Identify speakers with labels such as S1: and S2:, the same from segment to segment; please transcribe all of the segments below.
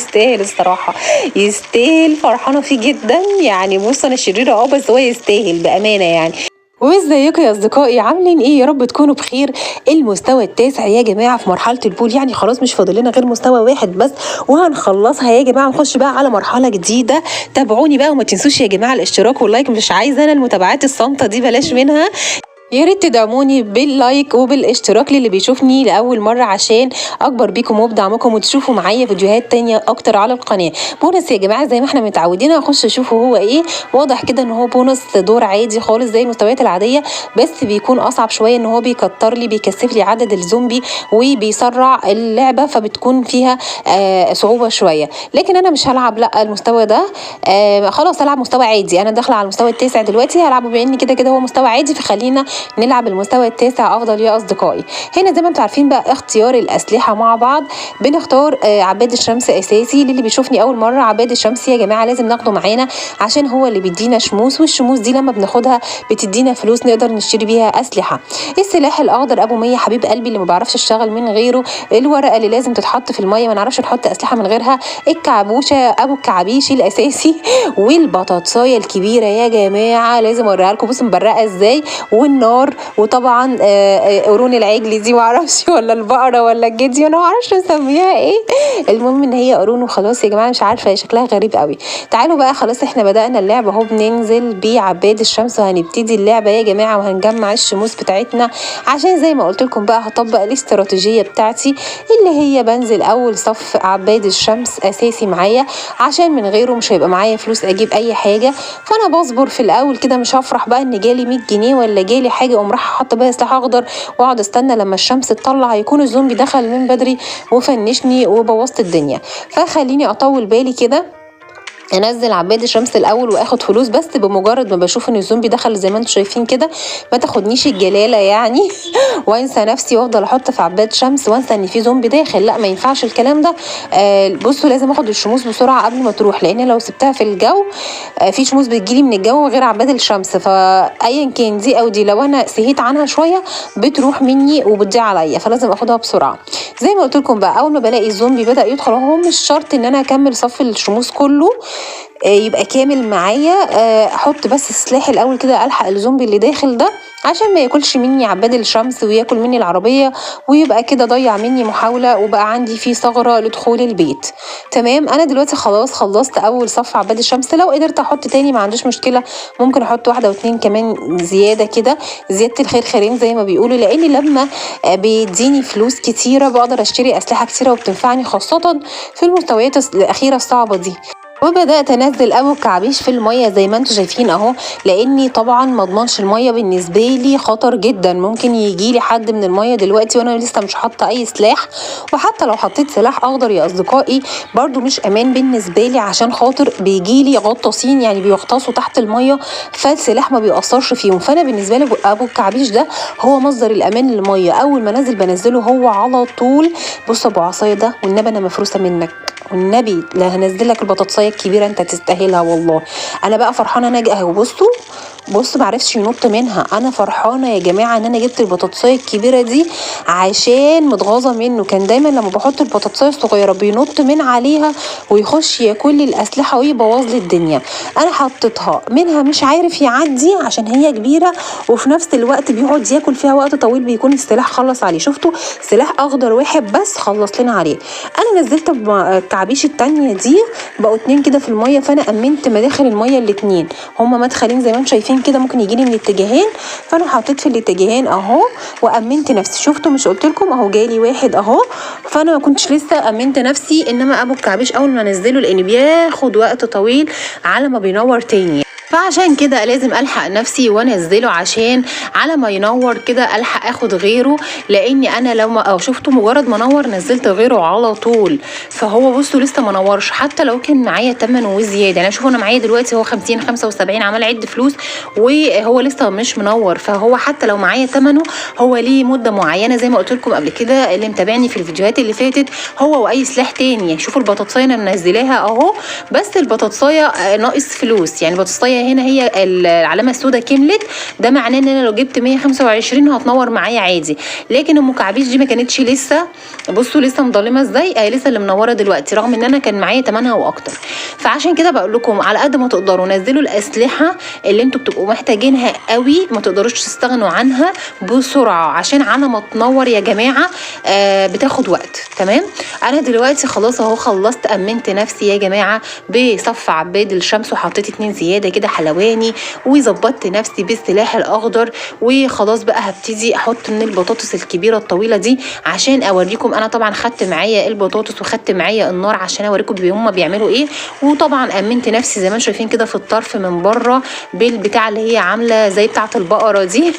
S1: يستاهل الصراحة، يستاهل، فرحانة فيه جدا يعني. بص انا شريرة بس هو يستاهل بامانه يعني. وازيكم يا اصدقائي، عاملين ايه؟ يا رب تكونوا بخير. المستوى التاسع يا جماعة في مرحلة البول، يعني خلاص مش فاضل لنا غير مستوى واحد بس وهنخلصها يا جماعة، ونخش بقى على مرحلة جديدة. تابعوني بقى وما تنسوش يا جماعة الاشتراك وال like، مش عايزه انا المتابعات الصامته دي، بلاش منها. يا ريت تدعموني بال like وبالاشتراك للي بيشوفني لاول مرة، عشان اكبر بيكم وبدعمكم وتشوفوا معايا فيديوهات تانية اكتر على القناة. بونص يا جماعة زي ما احنا متعودين، هخش اشوفه هو ايه. واضح كده ان هو بونص دور عادي خالص زي المستويات العادية، بس بيكون اصعب شوية ان هو بيكتر لي، بيكثف لي عدد الزومبي وبيسرع اللعبة، فبتكون فيها صعوبة شوية. لكن انا مش هلعب لا المستوى ده، خلاص هلعب مستوى عادي. انا داخله على المستوى التاسع دلوقتي، هلعبه بما ان كده كده هو مستوى عادي، فخلينا نلعب المستوى التاسع افضل يا اصدقائي. هنا زي ما انتم عارفين بقى اختيار الاسلحة مع بعض، بنختار عباد الشمس اساسي. للي بيشوفني اول مرة، عباد الشمس يا جماعة لازم ناخده معانا عشان هو اللي بيدينا شموس، والشموس دي لما بناخدها بتدينا فلوس نقدر نشتري بيها اسلحة. السلاح الاخضر ابو 100 حبيب قلبي اللي ما بعرفش اشتغل من غيره. الورقة اللي لازم تتحط في المية ما نعرفش نحط اسلحة من غيرها. الكعبوشه ابو الكعبيش الاساسي، والبطاطسايه الكبيرة يا جماعة لازم اوريها لكم، بصوا مبرقه ازاي، والنار، وطبعا قرون العجل دي معرفش ولا البقرة ولا الجدي، انا معرفش نسميها ايه، المهم ان هي قرون وخلاص يا جماعة، مش عارفه شكلها غريب قوي. تعالوا بقى خلاص احنا بدأنا اللعبة اهو، بننزل بعباد الشمس وهنبتدي اللعبة يا جماعة، وهنجمع الشموس بتاعتنا عشان زي ما قلت لكم بقى هطبق الاستراتيجية بتاعتي اللي هي بنزل اول صف عباد الشمس اساسي معايا، عشان من غيره مش هيبقى معايا فلوس اجيب اي حاجة. فانا بصبر في الاول كده، مش هفرح بقى ان جالي 100 جنيه ولا جالي حاجة اقوم راح احط بقى سلاح اخضر واقعد استنى لما الشمس تطلع، هيكون الزومبي دخل من بدري وفنشني وبوظت الدنيا. فخليني اطول بالي كده، انزل عباد الشمس الاول واخد فلوس، بس بمجرد ما بشوف ان الزومبي دخل زي ما انتم شايفين كده ما تاخدنيش الجلاله يعني وانسى نفسي وافضل احط في عباد شمس وانسى ان في زومبي داخل، لا ما ينفعش الكلام ده. بصوا لازم اخد الشموس بسرعة قبل ما تروح، لان لو سبتها في الجو في شموس بتجيلي من الجو غير عباد الشمس، فايا كان دي او دي لو انا سهيت عنها شوية بتروح مني وبتضيع عليا، فلازم اخدها بسرعة. زي ما قلت لكم بقى اول ما بلاقي الزومبي بدا يدخل، هو مش شرط ان انا اكمل صف الشموس كله يبقى كامل معايا، احط بس السلاح الاول كده الحق الزومبي اللي داخل ده عشان ما ياكلش مني عباد الشمس وياكل مني العربية ويبقى كده ضيع مني محاولة وبقى عندي فيه ثغره لدخول البيت. تمام، انا دلوقتي خلاص خلصت اول صف عباد الشمس، لو قدرت احط تاني ما عنديش مشكلة، ممكن احط واحدة واتنين كمان زيادة كده، زيادة الخير خيرين زي ما بيقولوا، لان لما بيديني فلوس كتيرة بقدر اشتري اسلحة كتيرة وبتنفعني خاصة في المستويات الاخيرة الصعبة دي. وبدات انزل ابو الكعبيش في المية زي ما انتم شايفين اهو، لاني طبعا ما اضمنش المية بالنسبة لي خطر جدا، ممكن يجي لي حد من المية دلوقتي وانا لسه مش حاطه اي سلاح، وحتى لو حطيت سلاح اخضر يا اصدقائي برضو مش امان بالنسبة لي، عشان خاطر بيجي لي غطاسين يعني بيغطسوا تحت المية فالسلاح ما بيأثرش فيهم. فانا بالنسبة لي ابو الكعبيش ده هو مصدر الامان للمية، اول ما انزل بنزله هو على طول. بص ابو عصاية ده والنبي انا مفروسه منك، والنبي لا هنزل لك البطاطسايه الكبيرة انت تستاهلها والله. انا بقى فرحانة انا اهو، بصوا بصوا معرفش ينط منها، انا فرحانة يا جماعة ان انا جبت البطاطسايه الكبيرة دي عشان متغاظه منه، كان دايما لما بحط البطاطسايه الصغيرة بينط من عليها ويخش ياكل لي الاسلحة ويبوظ لي الدنيا. انا حطيتها منها مش عارف يعدي عشان هي كبيرة، وفي نفس الوقت بيقعد ياكل فيها وقت طويل، بيكون السلاح خلص عليه. شفتوا سلاح اخضر واحد بس خلص لنا عليه. انا نزلت الكعبيش التانية دي، بقوا اتنين كده في المية، فانا امنت مداخل المية الاتنين، هما مدخلين زي ما انتم شايفين كده، ممكن يجيلي من الاتجاهين، فانا حطيت في الاتجاهين اهو وامنت نفسي. شفتوا مش قلت لكم اهو جالي واحد اهو، فانا ما كنتش لسه امنت نفسي، انما ابو الكعبيش اول ما انزله لان بياخد وقت طويل على ما بينور تاني، فعشان كده لازم الحق نفسي وانزله عشان على ما ينور كده الحق اخد غيره، لاني انا لو ما شفته مجرد ما نور نزلت غيره على طول، فهو بصوا لسه ما نورش حتى لو كان معايا تمن وزيادة. انا شوفوا انا معايا دلوقتي هو 50 75 عمال عد فلوس وهو لسه مش منور، فهو حتى لو معايا تمنه هو ليه مده معينة زي ما قلت لكم قبل كده، اللي متابعني في الفيديوهات اللي فاتت هو واي سلاح تاني. شوفوا البطاطسايه انا منزلاها اهو، بس البطاطسايه ناقص فلوس، يعني البطاطسايه كده هنا هي العلامة السوداء كملت، ده معناه ان انا لو جبت 125 هتنور معايا عادي. لكن ام كعبيش دي ما كانتش لسه، بصوا لسه مظلمة ازاي، اهي لسه اللي منورة دلوقتي رغم ان انا كان معايا 8 واكتر. فعشان كده بقول لكم على قد ما تقدروا نزلوا الاسلحة اللي انتوا بتبقوا محتاجينها قوي، ما تقدروش تستغنوا عنها بسرعة، عشان على ما تنور يا جماعة بتاخد وقت. تمام، انا دلوقتي خلاص اهو خلصت، امنت نفسي يا جماعة بصف عباد الشمس، وحطيت 2 زيادة كده حلواني، وظبطت نفسي بالسلاح الاخضر. وخلاص بقى هبتدي احط من البطاطس الكبيرة الطويلة دي عشان اوريكم. انا طبعا خدت معايا البطاطس وخدت معايا النار عشان اوريكم هما بيعملوا ايه. وطبعا امنت نفسي زي ما انتم شايفين كده في الطرف من بره بالبتاع اللي هي عامله زي بتاعه البقرة دي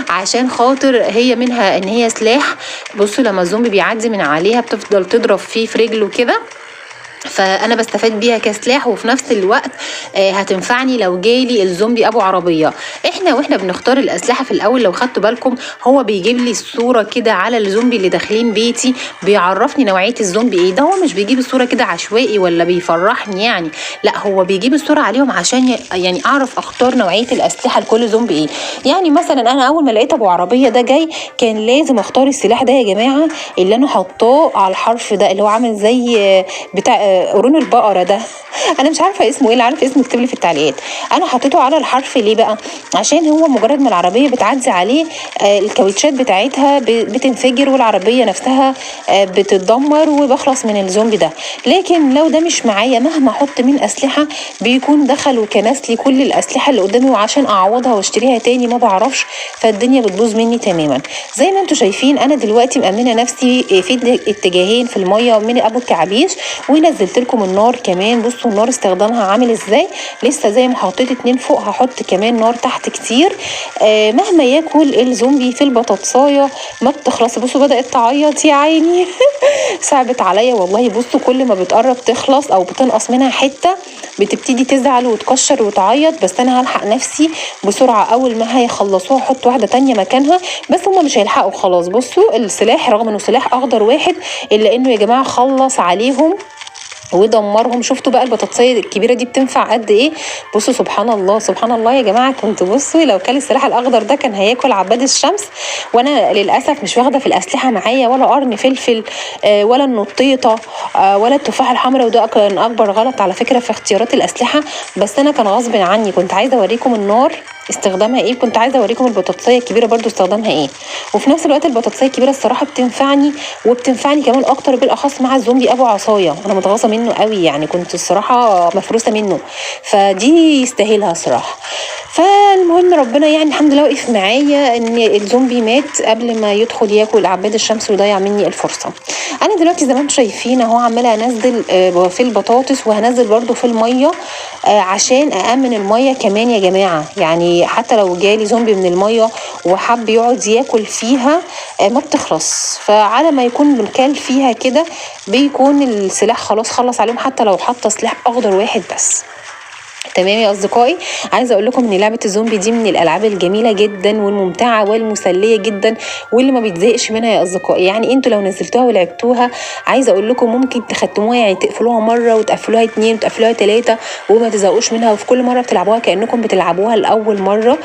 S1: عشان خاطر هي منها ان هي سلاح. بصوا لما الزومبي بيعدي من عليها بتفضل تضرب فيه في رجله كده، فانا بستفاد بيها كسلاح، وفي نفس الوقت هتنفعني لو جالي الزومبي ابو عربية. احنا واحنا بنختار الاسلحة في الاول لو خدتوا بالكم هو بيجيب لي الصورة كده على الزومبي اللي داخلين بيتي، بيعرفني نوعية الزومبي ايه. ده هو مش بيجيب الصورة كده عشوائي ولا بيفرحني يعني، لا هو بيجيب الصورة عليهم عشان يعني اعرف اختار نوعية الاسلحة لكل زومبي ايه. يعني مثلا انا اول ما لقيت ابو عربية ده جاي كان لازم اختار السلاح ده يا جماعة اللي انا حطاه على الحرف ده اللي هو عامل زي بتاع قرون البقرة ده، انا مش عارفه اسمه ايه، اللي عارف اسمه اكتب لي في التعليقات. انا حطيته على الحرف ليه بقى؟ عشان هو مجرد ما العربية بتعدي عليه الكاوتشات بتاعتها بتنفجر والعربية نفسها بتتدمر وبخلص من الزومبي ده. لكن لو ده مش معايا مهما احط من اسلحة بيكون دخل وكنس لي كل الاسلحة اللي قدامي، وعشان اعوضها واشتريها تاني ما بعرفش، فالدنيا بتبوظ مني تماما. زي ما انتم شايفين انا دلوقتي مأمنه نفسي في اتجاهين في المية من ابو الكعابيش، ونزلت لكم النار كمان. بصوا النار استخدامها عامل ازاي، لسه زي ما حطيت 2 فوق هحط كمان نار تحت كتير. مهما ياكل الزومبي في البطاطسايه ما بتخلص. بصوا بدأت تعيط يا عيني صعبت عليا والله. بصوا كل ما بتقرب تخلص او بتنقص منها حتة بتبتدي تزعل وتكشر وتعيط، بس انا هلحق نفسي بسرعة. اول ما هيخلصوها احط واحدة تانية مكانها، بس هما مش هيلحقوا خلاص. بصوا السلاح رغم انه سلاح اخضر واحد الا انه يا جماعة خلص عليهم ودمرهم. شفتوا بقى البطاطسيه الكبيرة دي بتنفع قد ايه؟ بصوا سبحان الله سبحان الله يا جماعة. كنت بصوا لو كان السلاح الاخضر ده كان هياكل عباد الشمس، وانا للاسف مش واخده في الاسلحة معايا ولا قرن فلفل ولا النطيطه ولا التفاحة الحمراء، وده كان اكبر غلط على فكرة في اختيارات الاسلحة. بس انا كان غصب عني، كنت عايزه اوريكم النار استخدامها ايه، كنت عايزه اوريكم البطاطسيه الكبيرة برضو استخدامها ايه. وفي نفس الوقت البطاطسيه الكبيرة الصراحة بتنفعني، وبتنفعني كمان اكتر بالاخص مع الزومبي ابو عصاية. انا متغاظه منه قوي يعني، كنت الصراحة مفروسه منه، فدي يستاهلها صراحة. فالمهم ربنا يعني الحمد لله وقف معايا ان الزومبي مات قبل ما يدخل ياكل عباد الشمس ويضيع مني الفرصة. انا دلوقتي زي ما انتم شايفين اهو عماله انزل في البطاطس، وهنزل برضو في المية عشان اامن المية كمان يا جماعة. يعني حتى لو جالي زومبي من المية وحب يقعد ياكل فيها ما بتخلص، فعلى ما يكون بالكال فيها كده بيكون السلاح خلاص خلص عليهم، حتى لو حاطه سلاح اخضر واحد بس. تمام يا اصدقائي، عايزه اقول لكم ان لعبه الزومبي دي من الالعاب الجميلة جدا والممتعه والمسليه جدا واللي ما بيتزهقش منها يا اصدقائي. يعني انتوا لو نزلتوها ولعبتوها عايزه اقول لكم ممكن تختموها، يعني تقفلوها مرة وتقفلوها 2 وتقفلوها 3 وما تزهقوش منها، وفي كل مرة بتلعبوها كانكم بتلعبوها لاول مرة.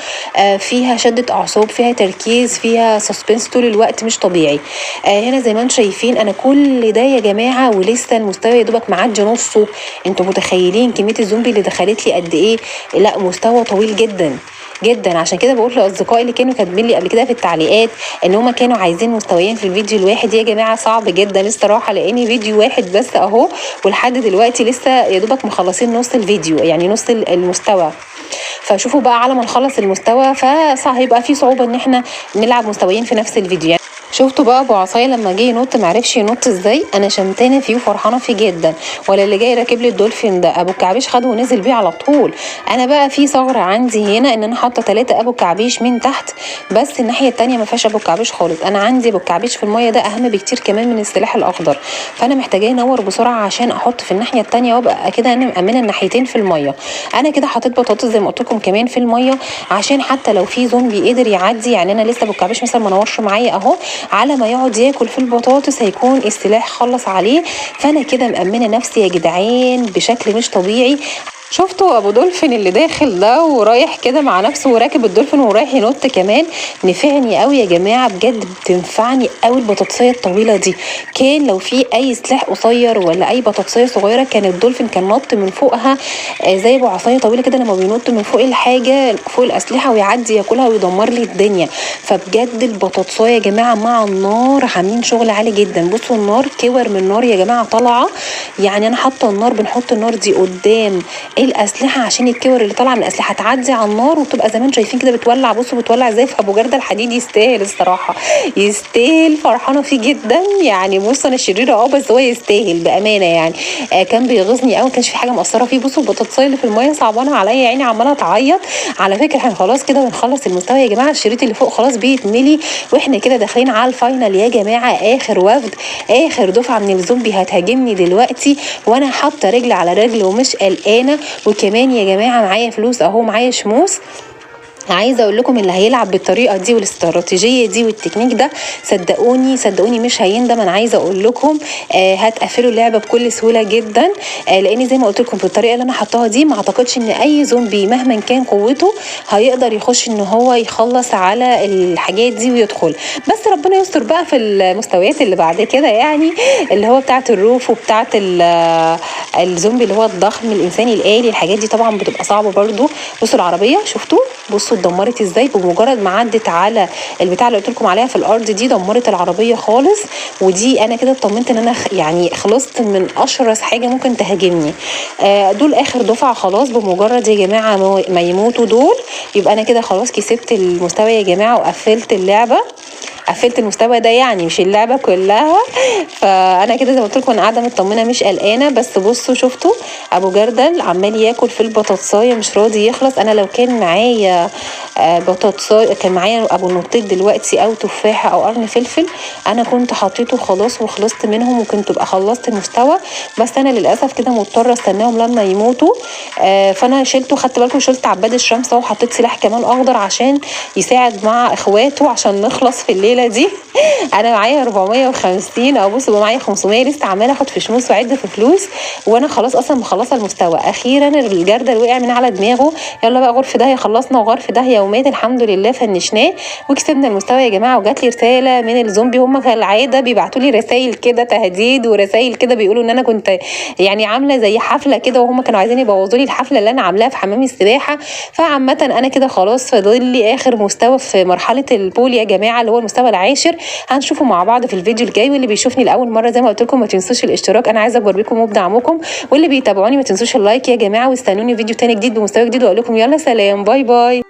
S1: فيها شده اعصاب، فيها تركيز، فيها suspense طول الوقت مش طبيعي. هنا زي ما انتم شايفين انا كل ده يا جماعة ولسه المستوى يا دوبك معدي نصه. انتوا متخيلين كمية الزومبي اللي دخلت لي قد ايه؟ لا مستوى طويل جدا جدا. عشان كده بقول لاصدقائي اللي كانوا كاتبين لي قبل كده في التعليقات ان هما كانوا عايزين مستويين في الفيديو الواحد، يا جماعة صعب جدا الصراحة، لان فيديو واحد بس اهو ولحد دلوقتي لسه يا دوبك مخلصين نص الفيديو، يعني نص المستوى. فشوفوا بقى على ما نخلص المستوى فهيبقى في صعوبة ان احنا نلعب مستويين في نفس الفيديو. يعني شفتوا بقى ابو عصاية لما جه ينط معرفش ينط ازاي؟ انا شمتانه فيه وفرحانه فيه جدا. ولا اللي جاي راكب لي الدولفين ده ابو الكعبيش خده ونزل بيه على طول. انا بقى في ثغره عندي هنا ان انا حاطه 3 ابو الكعبيش من تحت، بس الناحية الثانية ما فيهاش ابو الكعبيش خالص. انا عندي ابو الكعبيش في المية ده اهم بكتير كمان من السلاح الاخضر، فانا محتاجاه ينور بسرعة عشان احط في الناحية الثانية وابقى كده انا مامنه الناحيتين في المية. انا كده حطيت بطاطس زي ما قلت لكم كمان في المية عشان حتى لو في زومبي قدر يعدي، يعني انا لسه ابو الكعبيش مثلا ما نورش معايا اهو، على ما يقعد ياكل في البطاطس هيكون السلاح خلص عليه. فانا كده مأمنه نفسي يا جدعان بشكل مش طبيعي. شفتوا ابو دولفين اللي داخل ده ورايح كده مع نفسه وراكب الدولفين ورايح ينط كمان؟ نفعني قوي يا جماعة، بجد بتنفعني قوي البطاطسيه الطويلة دي. كان لو في اي سلاح قصير ولا اي بطاطسيه صغيرة كان الدولفين كان نط من فوقها، زي ابو عصاية طويلة كده لما بينط من فوق الحاجة فوق الاسلحة ويعدي ياكلها ويدمر لي الدنيا. فبجد البطاطسيه يا جماعة مع النار عاملين شغل عالي جدا. بصوا النار كور من النار يا جماعة طالعه، يعني انا حاطه النار، بنحط النار دي قدام الاسلحة عشان الكور اللي طالعه من الاسلحة تعدي على النار وتبقى زي ما انتم شايفين كده بتولع. بصوا بتولع ازاي. فابو جردل الحديد يستاهل الصراحة، يستاهل، فرحانة فيه جدا. يعني بصوا انا شريرة بس هو يستاهل بامانه يعني. كان بيغيظني قوي، ما كانش في حاجة مقصرة فيه. بصوا البطاطسايه اللي في المية صعبانه عليا، عيني عماله تعيط. على فكرة احنا خلاص كده بنخلص المستوى يا جماعة، الشريط اللي فوق خلاص بيتملي واحنا كده داخلين على ال final يا جماعة. اخر وفد، اخر دفعه من الزومبي هتهاجمني دلوقتي وانا حاطه رجل على رجل ومش قلقانة. وكمان يا جماعة معايا فلوس اهو، معايا شموس. عايزه اقول لكم اللي هيلعب بالطريقة دي والاستراتيجيه دي والتكنيك ده صدقوني صدقوني مش هيندم. انا عايزه اقول لكم هتقفلوا اللعبة بكل سهولة جدا، لان زي ما قلت لكم بالطريقة اللي انا حطاها دي ما اعتقدش ان اي زومبي مهما كان قوته هيقدر يخش ان هو يخلص على الحاجات دي ويدخل. بس ربنا يستر بقى في المستويات اللي بعد كده، يعني اللي هو بتاعه ال roof وبتاعه الزومبي اللي هو الضخم الانساني الالي. الحاجات دي طبعا بتبقى صعبة برده. بصوا العربية، شفتوا؟ بصوا اتدمرت ازاي بمجرد ما عدت على البتاع اللي قلت لكم عليها في الارض دي، دمرت العربية خالص. ودي انا كده اطمنت ان انا يعني خلصت من اشرس حاجة ممكن تهاجمني. دول اخر دفعه خلاص، بمجرد يا جماعة ما يموتوا دول يبقى انا كده خلاص كسبت المستوى يا جماعة وقفلت اللعبة، قفلت المستوى ده يعني مش اللعبة كلها. فانا كده زي ما قلت لكم انا قاعدة مطمنه مش قلقانة. بس بصوا شفتوا ابو جردل عمال ياكل في البطاطسايه مش راضي يخلص. انا لو كان معايا بطاطسايه، كان معايا ابو النطيط دلوقتي او تفاحة او قرن فلفل، انا كنت حطيته خلاص وخلصت منهم وكنت ابقى خلصت المستوى. بس انا للاسف كده مضطرة استناهم لما يموتوا. فانا شلته، خدت بالكم شلت عباد الشمس اهو، وحطيت سلاح كمان اخضر عشان يساعد مع اخواته عشان نخلص في الليلة دي. انا معايا 450 او بصوا معايا 500، لسه عماله اخد في شموس وعد في فلوس، وانا خلاص اصلا مخلصة المستوى. اخيرا الجردل وقع من على دماغه. يلا بقى غرف داهية، خلصنا وغرف داهية ومات الحمد لله، فنشناه وكسبنا المستوى يا جماعة. وجات لي رسالة من الزومبي، هم كالعادة بيبعتوا لي رسائل كده تهديد ورسائل كده بيقولوا ان انا كنت يعني عامله زي حفلة كده، وهم كانوا عايزين يبوظوا لي الحفلة اللي انا عاملاها في حمام السباحة. فعامه انا كده خلاص فاضل لي اخر مستوى في مرحلة البول يا جماعة اللي هو المستوى العاشر، هنشوفه مع بعض في الفيديو الجاي. واللي بيشوفني لاول مرة زي ما قلت لكم ما تنسوش الاشتراك، انا عايزه اكبر بيكم وبدعمكم، واللي بيتابعوني ما تنسوش ال like يا جماعة، واستنوني فيديو تاني جديد بمستوى جديد، واقول لكم يلا سلام، bye bye.